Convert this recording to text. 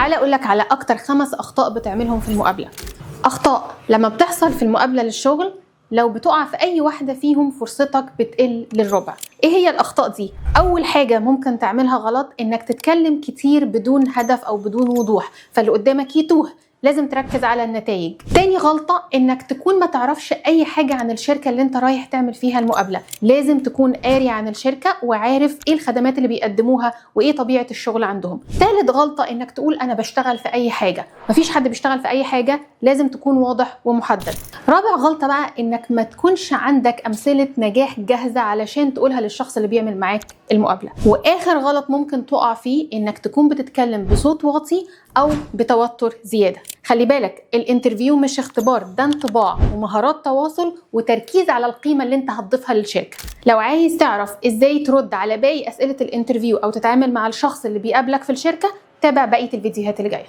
تعال اقولك على اكتر 5 اخطاء بتعملهم في المقابلة. اخطاء لما بتحصل في المقابلة للشغل، لو بتقع في اي واحدة فيهم فرصتك بتقل للربع. ايه هي الاخطاء دي؟ اول حاجة ممكن تعملها غلط انك تتكلم كتير بدون هدف او بدون وضوح، فاللي قدامك يتوه. لازم تركز على النتائج. تاني غلطة انك تكون ما تعرفش اي حاجة عن الشركة اللي انت رايح تعمل فيها المقابلة. لازم تكون قاري عن الشركة وعارف ايه الخدمات اللي بيقدموها وايه طبيعة الشغل عندهم. تالت غلطة انك تقول انا بشتغل في اي حاجة. مفيش حد بيشتغل في اي حاجة، لازم تكون واضح ومحدد. رابع غلطة بقى انك ما تكونش عندك امثلة نجاح جاهزة علشان تقولها للشخص اللي بيعمل معاك المقابلة. واخر غلط ممكن تقع فيه انك تكون بتتكلم بصوت واطي او بتوتر زيادة. خلي بالك، ال interview مش اختبار، ده انطباع ومهارات تواصل وتركيز على القيمة اللي انت هتضيفها للشركة. لو عايز تعرف ازاي ترد على باقي اسئلة ال interview او تتعامل مع الشخص اللي بيقابلك في الشركة، تابع بقية الفيديوهات اللي جاية.